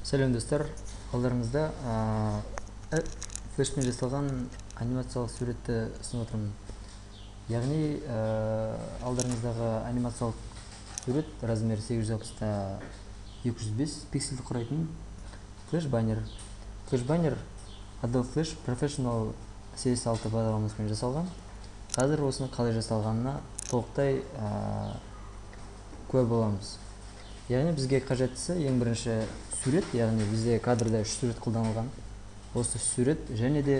Сәлем достар, алдарыңызда флешпен жасалған анимациялық суретті ұсынып отырмын. Яғни алдарыңыздағы анимациялық сурет размері 860 205 пиксельді құрайтын флеш баннер. Флеш баннер Adobe Flash Professional CS6 бағдарламасымен жасалған. Қазір осының қалай жасалғанына толықтай куә боламыз. Яғни бізге қажеттісі ең бірінші сурет, яғни бізде кадрда 3 сурет қолданылған. Осы сурет және де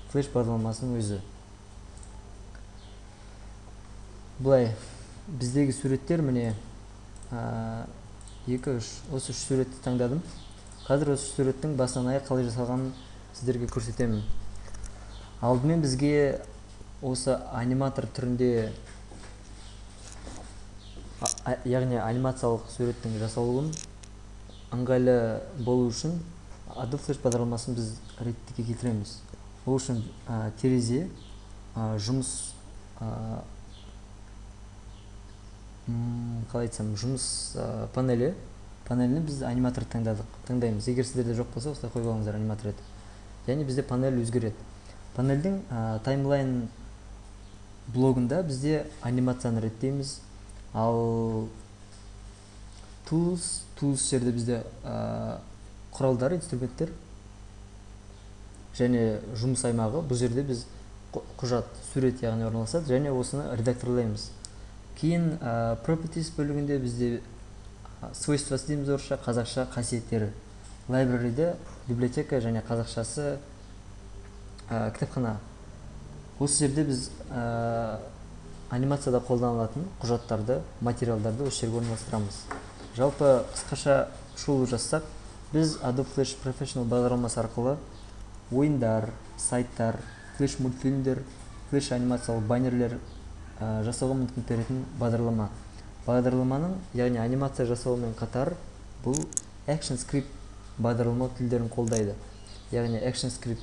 флеш бағдарламасының өзі. Былай, біздегі суреттер міне 2, 3, осы 3 суретті таңдадым. Қазір осы суреттің басынан аяқ қалай жасалғанын сіздерге көрсетемін. Алдымен бізге осы аниматор түрінде, яғни анимациялық суреттің жасалуын ыңғайлы болу үшін Adobe Flash бағдарламасын біз ретке келтіреміз. Ол үшін терезе, жұмыс, қалай айтсам, жұмыс панелі, панелini біз аниматор таңдаймыз. Егер сіздерде жоқ болса, осылай қойып алыңыздар аниматор етіп. Яғни бізде панель өзгереді. Панельдің таймлайн блогында бізде анимацияны реттейміз. Ал Tools жерде бізде құралдар, инструменттер және жұмыс аймағы. Бұл жерде біз құжат, сурет яғни орналасады және осыны редакторлаймыз. Кейін Properties бөлігінде бізде свойствосы дейміз орысша, қазақша қасиеттері. Library'де библиотека және қазақшасы кітапхана. Осы жерде біз анимацияда қолданылатын құжаттарды, материалдарды осы жерге орналастырамыз. Жалпы қысқаша шолу жазсақ, біз Adobe Flash Professional бағдарламасы арқылы ойындар, сайттар, флеш мультфильмдер, флеш анимациялық баннерлер жасауға мүмкіндік беретін бағдарлама. Бағдарламаның, яғни анимация жасаумен қатар, бұл ActionScript бағдарлама тілдерін қолдайды. Яғни ActionScript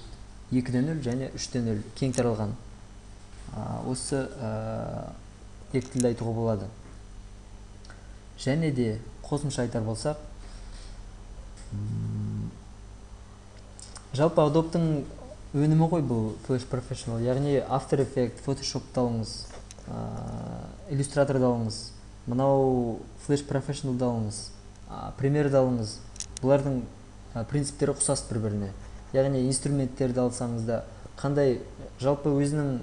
2.0 және 3.0 кең таралған. Осы екі тілді айтуға болады. Және де қосымша айтар болсақ, жалпы Adobe-тың өнімі ғой бұл Flash Professional, яғни After Effects, Photoshop-ты алыңыз, Illustrator-ды алыңыз, мынау Flash Professional-ды алыңыз, Premiere-ді алыңыз. Бұлардың принциптері ұқсас бір-біріне. Яғни инструменттерді алсаңыз да, қандай жалпы өзінің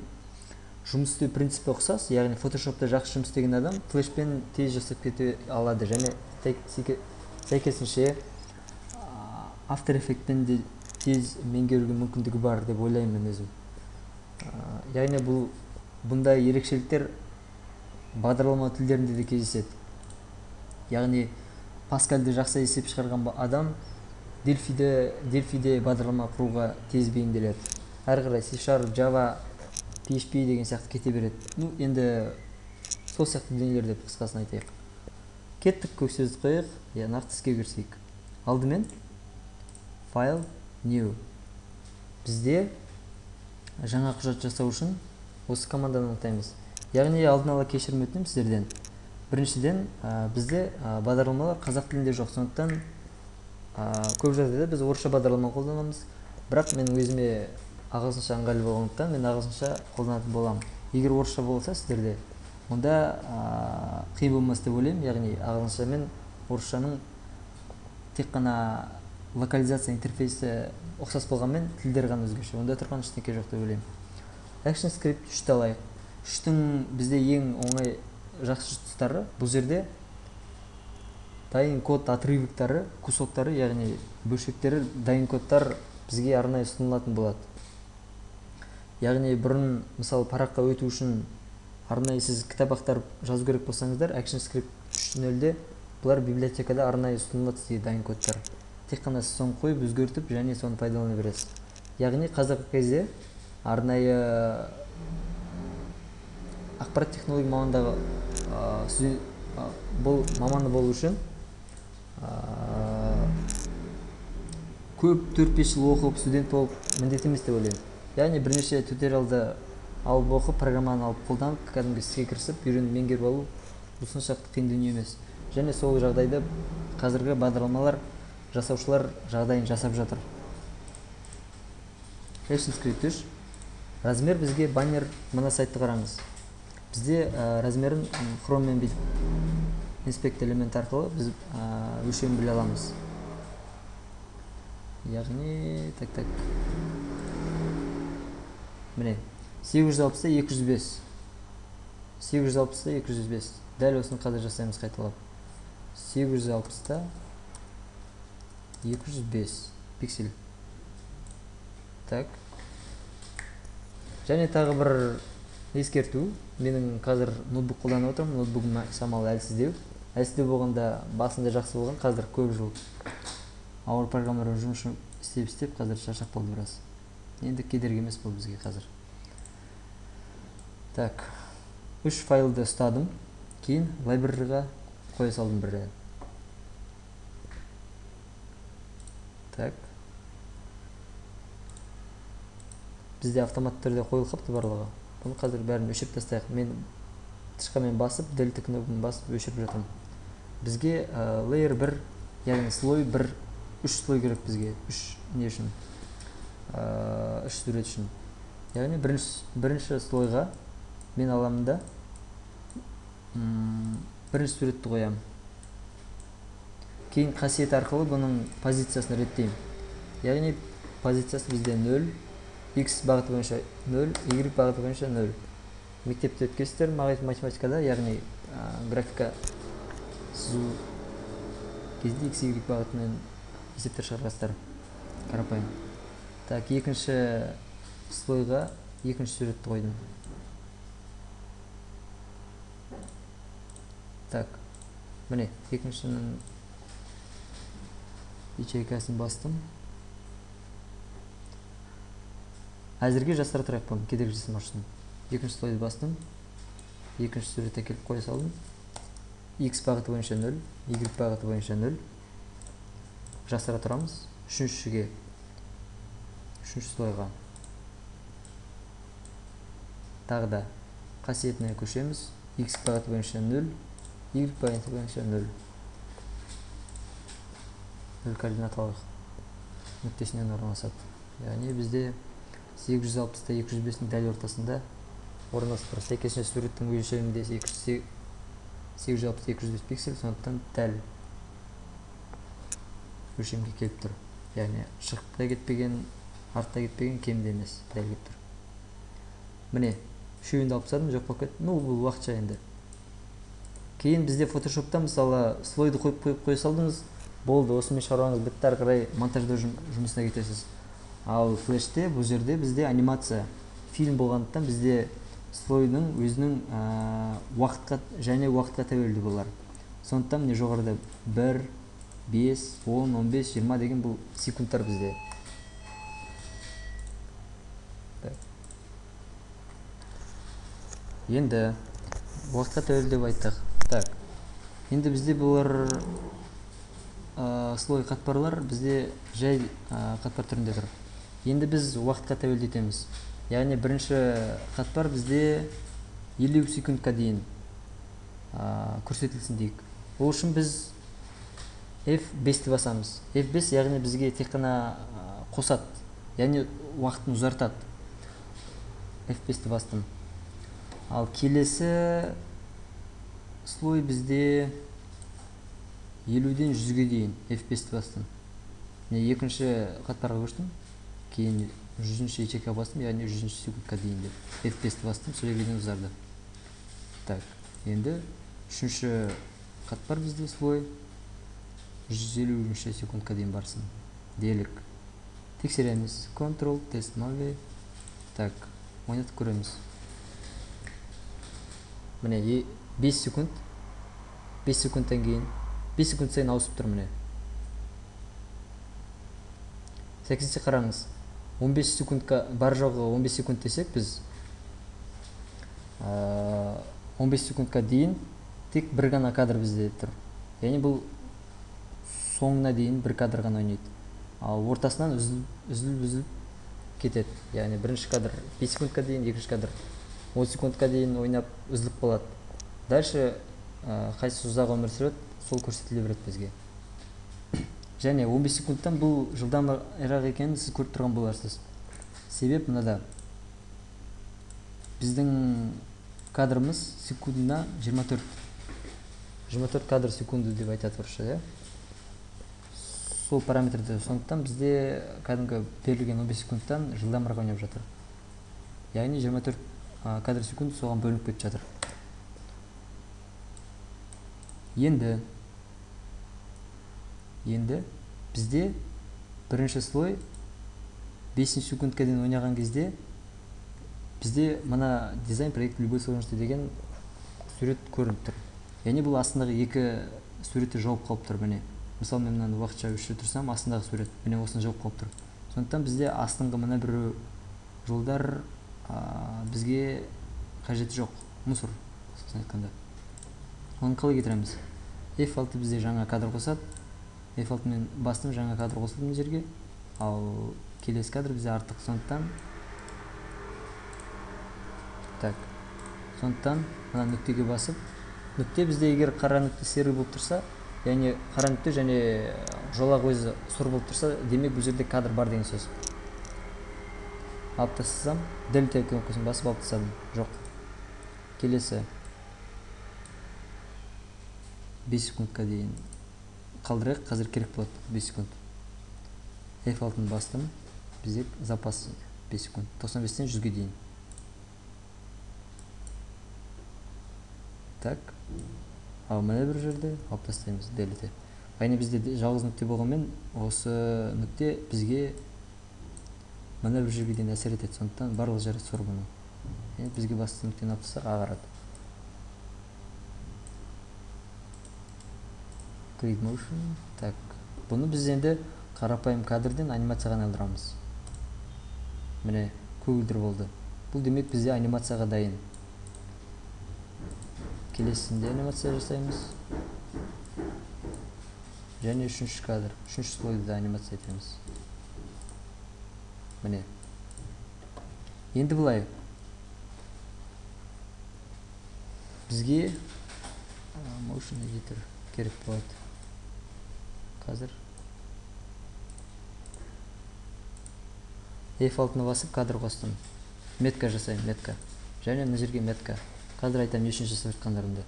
жұмыс істеу принципі ұқсас, яғни Photoshop'та жақсы жұмыс істеген адам флешпен тез жасап кете алады және сәйкесінше After Effects'пен де тез меңгеруге мүмкіндігі бар деп ойлаймын мен өзім. Яғни бұндай ерекшеліктер бағдарлама тілдерінде де кездеседі. Яғни Паскальді жақсы есеп шығарған адам Дельфиде бағдарлама құруға тез бейімделеді. Әрі қарай C Sharp, Java, PHP деген сияқты кете береді. Ну, енді сол сияқты дүниелер деп қысқасын айтайық. Кеттік, көк сөзді қояйық, нақты іске кірісейік. Алдымен файл, new. Бізде жаңа құжат жасау үшін осы команданы анықтаймыз. Яғни алдын ала кешірім өтінемін сіздерден. Біріншіден, бізде бағдарламалар қазақ тілінде жоқ, сондықтан көп жағдайда біз орысша бағдарлама қолданамыз. Бірақ мен өзіме ағылшынша ыңғайлы болғандықтан мен ағылшынша қолданатын боламын. Егер орысша болса сіздерде, онда қиын болмас деп ойлаймын. Яғни ағылшынша мен орысшаның тек қана локализация интерфейсі ұқсас болғанмен тілдер ғана өзгеше. Онда тұрған ештеңе жоқ деп ойлаймын. ActionScript 3-ті алайық. 3-тің бізде ең оңай жақсы тұстары бұл жерде дайын код отрывоктары, кусоктары, яғни бөлшектері, дайын кодтар бізге арнайы ұсынылатын болады. Яғни бұрын, мысалы, параққа өту үшін арнайы сіз кітап ақтарып жазу керек болсаңыздар, ActionScript 3.0-де бұлар библиотекада арнайы ұсынылады сізге дайын кодтар. Тек қана сіз соны қойып, өзгертіп және соны пайдалана бересіз. Яғни қазіргі кезде арнайы ақпарат технология мамандағы бұл маманы болу үшін көп 4-5 жыл оқып, студент болып міндет емес деп ойлаймын. Яғни бірнеше туториалды алып оқып, программаны алып қолданып, кәдімгі іске кірісіп, үйреніп меңгеріп алу бұл соншалықты қиын дүние емес. Және сол жағдайда қазіргі бағдарламалар жасаушылар жағдайын жасап жатыр. ActionScript 3. Размер бізге баннер, мына сайтты қараңыз. Бізде размерін Chrome-мен бүйтіп инспект элемент арқылы біз өлшемін біле аламыз. Яғни, так. Міне, 860-та 205. 860-та 205. Дәл осыны қазір жасаймыз қайталап. 860-та 205 пиксель. Так. Және тағы бір ескерту. Менің қазір ноутбук қолданып отырмын. Ноутбугым шамалы әлсіздеу. Әлсіздеу болғанда басында жақсы болған, қазір көп жыл ауыр программалармен жұмыс істеп қазір шаршап қалды біраз. Енді кедергі емес бұл бізге қазір. Так. 3 файлды ұстадым. Кейін library-ға қоя салдым бір рет. Так. Бізде автоматты түрде қойылып қалыпты барлығы. Бұны қазір бәрін өшіріп тастайық. Мен тышқанмен басып, дельта кнопкасын басып өшіріп жатырмын. Бізге layer 1, яғни слой 1, 3 слой керек бізге. 3 не үшін? 3 сурет үшін. Яғни бірінші слойға мен аламын да бірінші суретті қоямын. Кейін қасиет арқылы бұның позициясын реттеймін. Яғни позициясы бізде 0, X бағыты бойынша 0, Y бағыты бойынша 0. Мектепте өткенсіздер математикада, яғни графика сызу кезде X, Y бағытымен есептер шығарасыздар. Қарапайым. Так, екінші слойға екінші суретті қойдым. Так, міне, екіншінің ячейкасын бастым. Әзірге жасыра тұрайық бұны, кедергі жасамас үшін. Екінші слойды бастым. Екінші суретті әкеліп қоя салдым. X бағыты бойынша 0, Y бағыты бойынша 0. Жасыра тұрамыз. Үшінші слойға тағы да қасиетіне көшеміз. X бағыты бойынша 0, Y бағыты бойынша 0. 0 координаталық нүктесінен орналасады. Яғни бізде 860-та 205-дің дәл ортасында орналасып тұр. Сәйкесінше суреттің өлшемінде 860-205 пиксель, сондықтан дәл өлшемге келіп тұр. Яғни шығып та кетпеген, артта кетпеген, кем де емес, дәл келіп тұр. Міне, үшеуін де алып тастадым, жоқ болып кетті. Ну, бұл уақытша енді. Кейін бізде Photoshop'та мысалы слойды қойып қоя салдыңыз, болды, осымен шаруаңыз бітті, ары қарай монтаждау жұмысына кетесіз. Ал флеште бұл жерде бізде анимация, фильм болғандықтан бізде слойдың өзінің уақытқа және уақытқа тәуелді болар. Сондықтан міне жоғарыда 1, 5, 10, 15, 20 деген бұл секундтар бізде. Енді уақытқа тәуелді деп айттық. Так. Енді бізде бұлар слой қатпарлар бізде жай қатпар түрінде тұр. Енді біз уақытқа тәуелді етеміз. Яғни бірінші қатпар бізде 50 секундқа дейін көрсетілсін дейік. Ол үшін біз F5-ті басамыз. F5 яғни бізге тек қана қосады, яғни уақытын ұзартады. F5-ті бастым. Ал келесі слой бізде 50-ден 100-ге дейін F5-ті бастым. Міне екінші қатпарға көштім. Кейін 100-ші ячейка бастым, яғни 100-ші секундқа дейін деп. F5-ті бастым, сол жерге дейін ұзарды. Так, енді үшінші қатпар бізде слой 150-ші секундқа дейін барсын. Делік. Тексереміз. Ctrl, тест новый. Так, ойнатып көреміз. Міне 5 секунд. 5 секундтан кейін 5 секунд сайын ауысып тұр міне. Сәйкесінше қараңыз. 15 секундқа бар жоғы 15 секунд десек біз 15 секундқа дейін тек бір ғана кадр бізде тұр. Яғни бұл соңына дейін бір кадр ғана ойнайды. Ал ортасынан үзіліп кетеді. Яғни бірінші кадр 5 секундқа дейін, екінші кадр 10 секундқа дейін ойнап үзіліп қалады. Дальше қайсысы ұзақ өмір сүреді, сол көрсетіле береді бізге. Және 15 секундтан бұл жылдамырақ екенін сіз көріп тұрған боларсыз. Себеп мынада. Біздің кадрымыз секундына 24. 24 кадр секунды деп айтады орысша, иә? Сол параметрді, сондықтан бізде кәдімгі берілген 15 секундтан жылдамырақ ойнап жатыр. Яғни 24 кадр секунд соған бөлініп кетіп жатыр. Енді бізде бірінші слой 5 секундқа дейін ойнаған кезде бізде мына дизайн проект любой сложности деген сурет көрініп тұр. Яғни бұл астындағы екі суретті жауып қалып тұр, міне. Мысалы, мен мынаны уақытша өшіре тұрсам, астындағы сурет міне осыны жауып қалып тұр. Сондықтан бізде астыңғы мына бір жолдар бізге қажеті жоқ, мусор, қысқасын айтқанда. Оны қалай кетіреміз? F6 бізде жаңа кадр қосады. F6 мен бастым, жаңа кадр қосылды мына жерге. Ал келесі кадр бізде артық, сондықтан так. Сондықтан мына нүктеге басып, нүкте бізде егер қара нүкте серый болып тұрса, яғни қара нүкте және жолақ өзі сұр болып тұрса, демек бұл жерде кадр бар деген сөз. Алып тастасам, дельта кнопкасын басып алып тастадым. Жоқ. Келесі 5 секундқа дейін қалдырайық, қазір керек болады 5 секунд. F6-ны бастым, бізде запас 5 секунд. 95-тен 100-ге дейін. Так. Ал мына бір жерде алып тастаймыз дельта. Яғни бізде жалғыз нүкте болғанмен осы нүкте бізге мына бір жерге дейін әсер етеді. Сондықтан барлық жері сұр бұның. Яғни бізге басты нүктені алып тастасақ ағарады. Create motion. Так. Бұны біз енді қарапайым кадрден анимацияға айналдырамыз. Міне көгілдір болды. Бұл демек бізде анимацияға дайын. Келесінде анимация жасаймыз. Және үшінші кадр, үшінші слойды да анимация етеміз. Міне. Енді былай. Бізге motion editor керек болады. Қазір F6-ны басып кадр қостым. Метка жасаймын, метка. Және мына жерге метка. Қазір айтамын не үшін жасап жатқандарымды.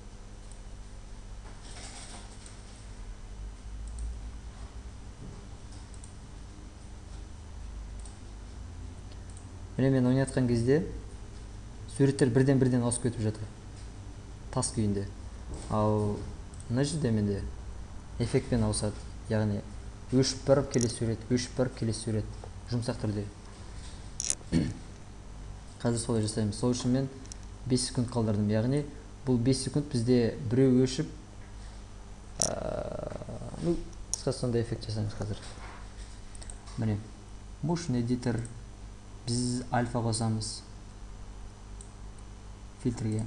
Міне мен ойнатқан кезде суреттер бірден-бірден ауысып кетіп жатыр. Тас күйінде. Ал мына жерде менде эффектпен ауысады. Яғни өшіп барып келесі сурет, өшіп барып келесі сурет. Жұмсақ түрде. Қазір солай жасаймыз. Сол үшін мен 5 секунд қалдырдым. Яғни бұл 5 секунд бізде біреу өшіп, ну, қысқасы сондай эффект жасаймыз қазір. Міне, motion editor, біз альфа қосамыз фильтрге.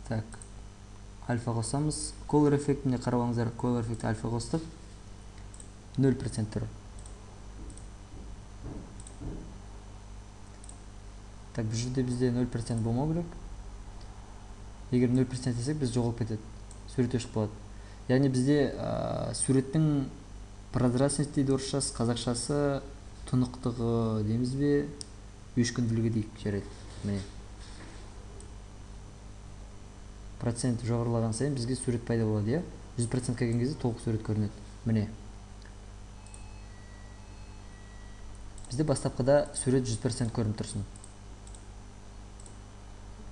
Так, альфа қосамыз. Color эффект, міне қарап алыңыздар, color эффект альфа қостық. 0% тұр. Так, бұл жерде бізде 0% болмау керек. Егер 0% десек, біз жоғалып кетеді. Сурет өшіп қалады. Яғни бізде суреттің прозрачность дейді орысшасы, қазақшасы тұнықтығы дейміз бе, өшкінділігі дейік, жарайды. Міне. Процент жоғарылаған сайын бізге сурет пайда болады, иә? 100% келген кезде толық сурет көрінеді. Міне. Бізде бастапқыда сурет 100% көрініп тұрсын.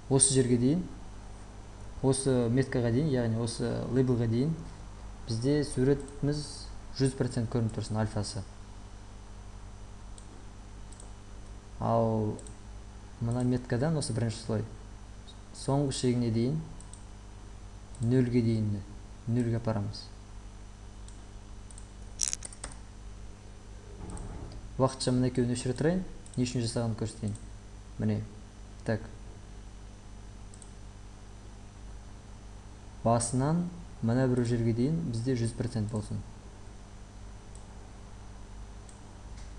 Осы жерге дейін, осы меткаға дейін, яғни осы лейблға дейін бізде суретіміз 100% көрініп тұрсын, альфасы. Ал мына меткадан осы бірінші слой соңғы шегіне дейін 0-ге дейін, 0-ге апарамыз. Уақытша мына екеуін өшіре тұрайын, не үшін жасағанын көрсетейін. Міне, так. Басынан мына бір жерге дейін бізде 100% болсын.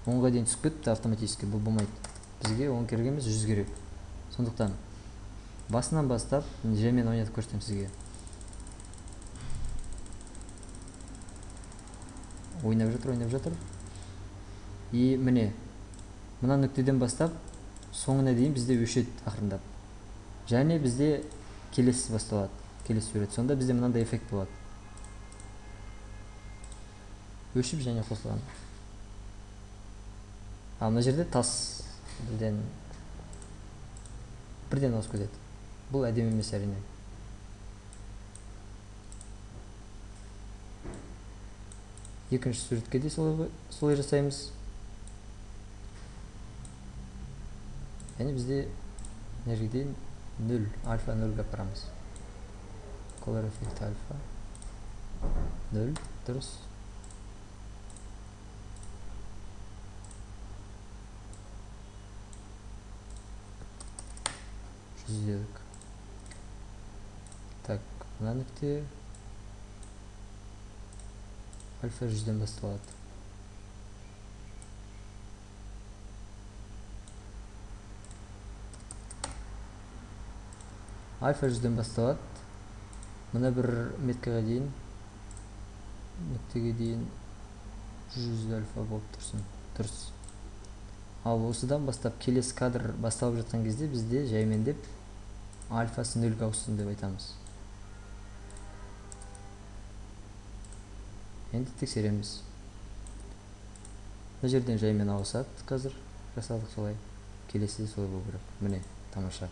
10-ға дейін түсіп кетті автоматически, бұл болмайды. Бізге 10 керек емес, 100 керек. Сондықтан басынан бастап жаймен ойнатып көрсетемін сізге. Ойнап жатыр, ойнап жатыр. И міне, мына нүктеден бастап соңына дейін бізде өшеді ақырындап. Және бізде келесі басталады, келесі сурет. Сонда бізде мынандай эффект болады. Өшіп және қосылған. Ал мына жерде тас бірден ауысып кетеді. Бұл әдемі емес әрине. Екінші суретке де солай жасаймыз. Яғни бізде мына жерге дейін 0, альфа 0-ге апарамыз. Color effect альфа 0, дұрыс. Жүз дедік. Так, мына нүкте альфа 100-ден басталады. Альфа 100-ден басталады. Мына бір меткаға дейін, нүктеге дейін 100 альфа болып тұрсын. Дұрыс. Ал осыдан бастап келесі кадр басталып жатқан кезде бізде жаймендеп альфасы 0-ге ауыссын деп айтамыз. Енді тексереміз. Мына жерден жаймен ауысады, қазір жасадық солай. Келесі де солай болу керек. Міне, тамаша.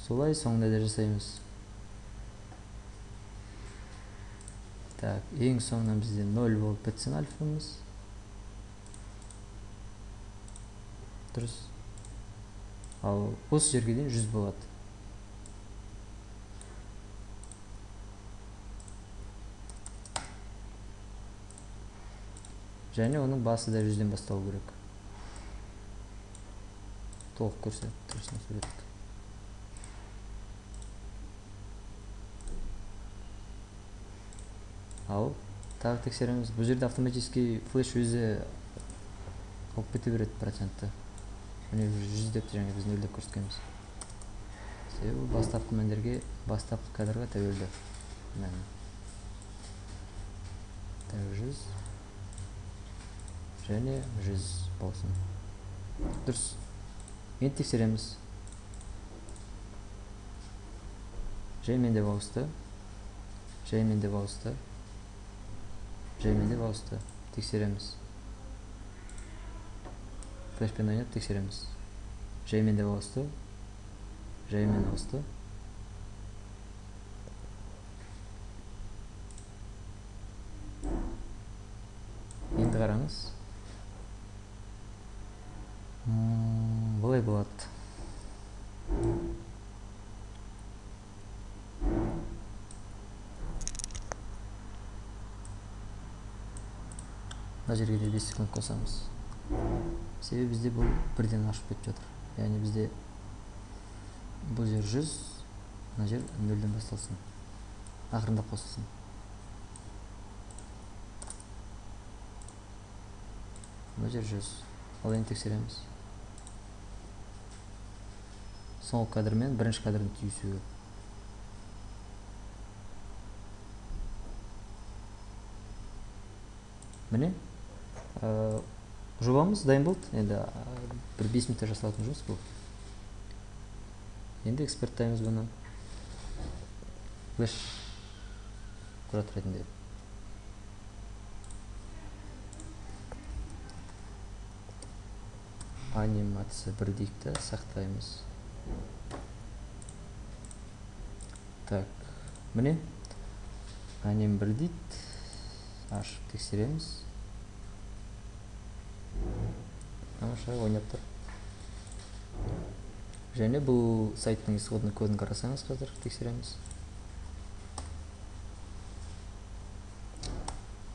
Солай соңында да жасаймыз. Так, ең соңынан бізде 0 болып бітсін альфамыз. Дұрыс. Ал осы жерге дейін 100 болады. Және оның басы да 100-ден басталу керек. Толық көрсетіп тұрсын сурет. Ал тағы тексереміз. Бұл жерде автоматически флеш өзі алып кете береді процентті. Міне 100 деп және біз 0 деп көрсеткенбіз. Себебі бастапқы мәндерге, бастапқы кадрға тәуелді. Мән. 100 және 100 болсын. Дұрыс. Енді тексереміз. Жаймен деп ауысты. Жаймен деп ауысты. Жаймен деп ауысты. Тексереміз. Флешпен ойнап тексереміз. Жаймен деп ауысты. Жаймен ауысты. Енді қараңыз. Бұлай болады. Мына жерге де 5 секунд қосамыз. Себебі бізде бұл бірден ашып кетіп жатыр. Яғни бізде бұл жер 100, мына жер 0-ден басталсын. Ақырындап қосылсын. Мына жер 100. Ал енді тексереміз. Соңғы кадр мен бірінші кадрдың түйісуі. Міне, жобамыз дайын болды. Енді бір 5 минутта жасалатын жұмыс бұл. Енді экспорттаймыз бұны. Флеш құжат ретінде. Анимация бір дейік те сақтаймыз. Так, міне аним бір дейді. Ашып тексереміз. Тамаша, ойнап тұр. Және бұл сайттың исходный кодын қарасаңыз, қазір тексереміз.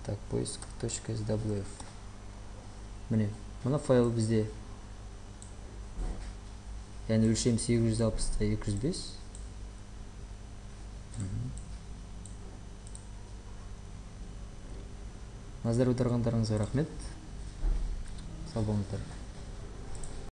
Так, поиск .swf. Міне, мына файл бізде, яғни өлшем 860 205. Назар аударғандарыңызға рахмет. Сау болыңыздар.